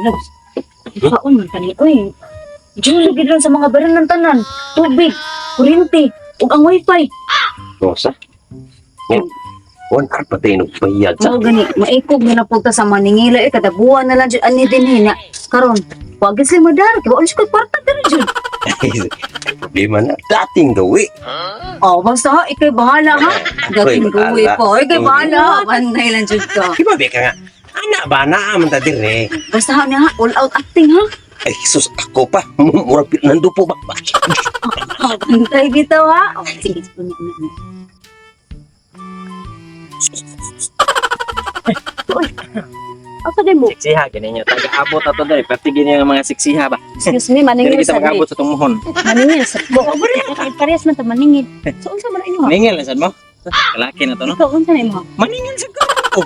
Loves. Kaon man kani oy. Diyan lagi lang sa mga baran ng tanan. Tubig, kuryente, ug ang wifi. Rosa? Ngayon, 1 hour pa tayo nagbayad sa. Mao gani, maikog na napunta sa maningila eh kada buwan na lang jud ani dinhi na. Karon, wag gyud sila madara kay wala ko kwarta diri jud. Problema na, dating gawi. Oh, basta ha, ikay bahala ha. Dating Ako'y gawi bahala. pa. Ikay bahala ha. Banday lang jud ka. Di ba, Beka nga? Ana ba, naaman ta dire. Basta ha na ha, all out acting ha. Ay, sus, ako pa. Murag nando po ba? Oh, bantay bitaw ha. Oh, sige, sige, unya, unya, unya. Uy, asa din mo? Siksiha gani niyo. Taga-abot ato diri. Perti gini ang mga siksiha ba. Excuse me, maningil Diri kita sa mag-abot sa tumuhon. Maningil sa Parehas man ta maningil. So unsa man inyo ha? Maningil na sad mo. Kalaki na to, no? Ikaw unsa na imo? Maningil sad ko.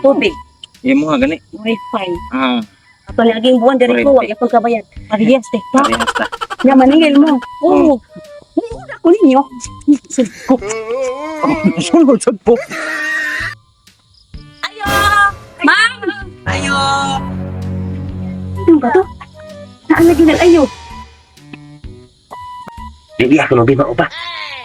Tubig, Imo ha gani. wifi. Ah, Ato laging buwan diri ko wag yapon kabayad. Parehas te. Pa, parehas ta. nga maningil mo. Oo. Mura ko ninyo. Ko. Sulod sad po. Ayo! Ma'am! Ayo. Ano ba to? Naan lagi nag-ayo? Dili ako nang bima ba?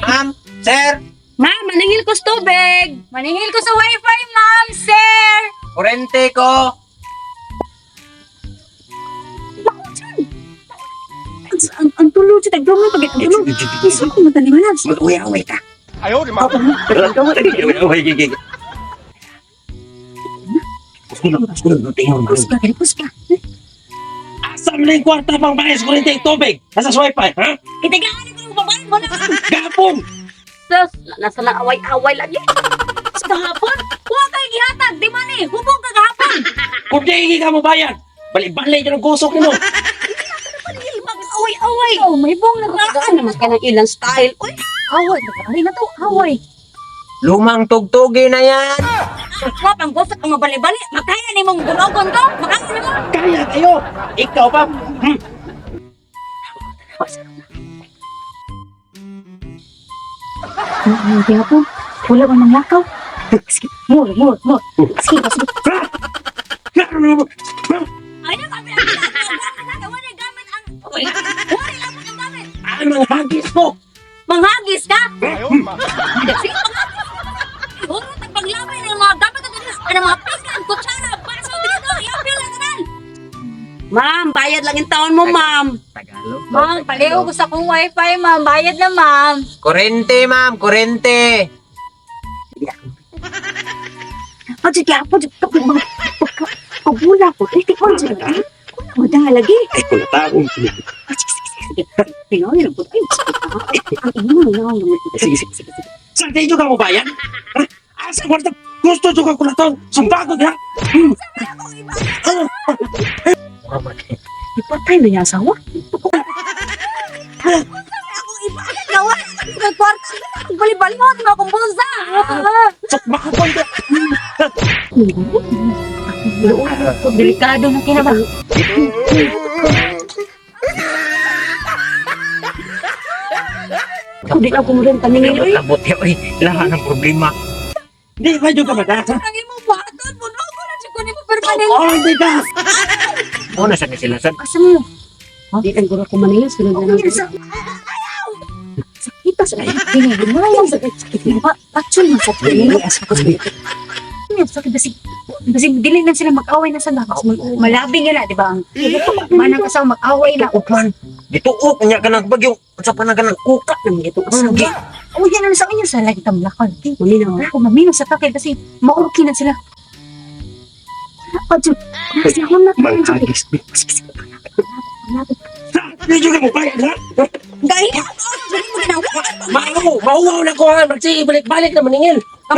Ma'am, sir, Ma'am, maningil ko sa tubig! Maningil ko sa wifi, ma'am, sir! kurente ko. Ang tulo sa tagdumay pag ang tulo. Isu ko man tani malas. Mag-uwi-away ka. Ayaw, di ma. Mag-uwi-away. Gusto na, gusto na, tingnan mo. Kusga kay kusga. Asa mo na yung kwarta pang bayad sa kuryente at tubig? Nasa sa wifi, ha? Kitigaan ko yung babae mo na! Gapon! Sus, nasa lang away-away lagi. Sa kahapon, huwag kay gihatag, di man eh, hubog ka kahapon. Kung di ka mo bayad, bali-bali ka ng gusok nimo. Mag-away-away. Oh, may bong na Naan naman ka ng ilang style. Uy, Away, ay na to, away. Lumang tugtugi na yan. Wap, ang gusot ang mabali-bali. Makaya ni mong gunogon to. Makaya ni mo. Kaya kayo! Ikaw pa! Ang gihapon, wala man manglakaw. Sige, more, more, more. Sige, sige. Ayun, sabi ang ginagawa. Wala gamit ang... Uy, wala lang ang gamit. Ay, mga hagis mo! Manghagis ka? Sige, manghagis ka. Hurot ang paglabay ng mga gamit at ng mga pinggan, kutsara, baso, dito, iapil na tanan. Ma'am, bayad lang yung taon mo, ma'am. Tagalog. Ma'am, paliw ko sa kong wifi, ma'am. Bayad na, ma'am. Kurente, ma'am, kurente. Pag gihapon, kapag mga pagkabula ko, eh, tikman siya. Wala mo dang lagi. Ay, kung taong. Ah, sige, sige, sige, sige. Pinoy lang po. Ay, sige. Ang imo na lang. Sige, sige, sige. Sa inyo ka mo bayan? Ha? Asa kwarta? Gusto nyo ka kulaton? Sumbago ka! Ipatay na niya asawa. Akong iba, gawa. Ang kwarta, bali-bali mo, di ba akong bulsa? Sumbago ka! Delikado na kinaba. Kundi ako mo rin taningin. Uy, Abot ya, oy. Lahat ng problema. Hindi ba nyo ka madasa? Ang imong buhaton, puno ko na siya kunin mo permanent. Oh, hindi ka! Una sa sila sad. asa mo? Di ang gura ko maningin. Sunod na lang. Sakita sa Hindi mo lang sakit. Sakit ba? Actually, masakit. Sakit basig. Kasi dili na sila mag-away na sa gawas. Malabing nila, di ba? Ang manang asawa mag-away na. Upman. Gituok nya ka nang bagyo. Unsa pa na ka nang Uka naman itong asawa. Oh, yan ang sa inyo sa lagi tamlakan. Maminaw. Ako, mamino sa takil kasi ma-okay na sila. Pag Kasi ako na. Manghagis. Hindi nyo ka mo bayan, ha? Gaya, dili mo ginawa. Mauwaw! Mauwaw na ko, ha? Magsige, balik-balik na maningil! Ha?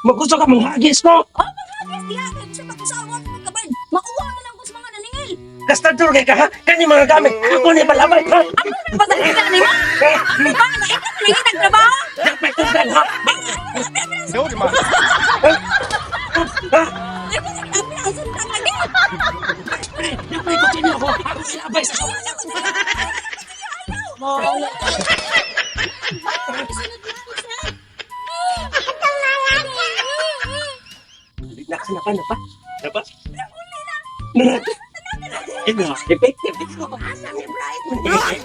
Magusto ka manghagis mo! Oh, manghagis diha kay gusto pag-usawa ko magkabad. Makuha na lang ko sa mga naningil. Gastador kay ka, ha? Kani mga gamit! Ako ni balabay, ha? Ako na pasalita nimo. Ako ba nga ikaw maningil ang trabaho? Dapat tunggal, ha? Ay, ko sa ang sundang lagi. Dapat ko ako! Ako silabay sa Ano pa, ano pa? Ano pa? Nahuli na. Effective. Asa ni Bright?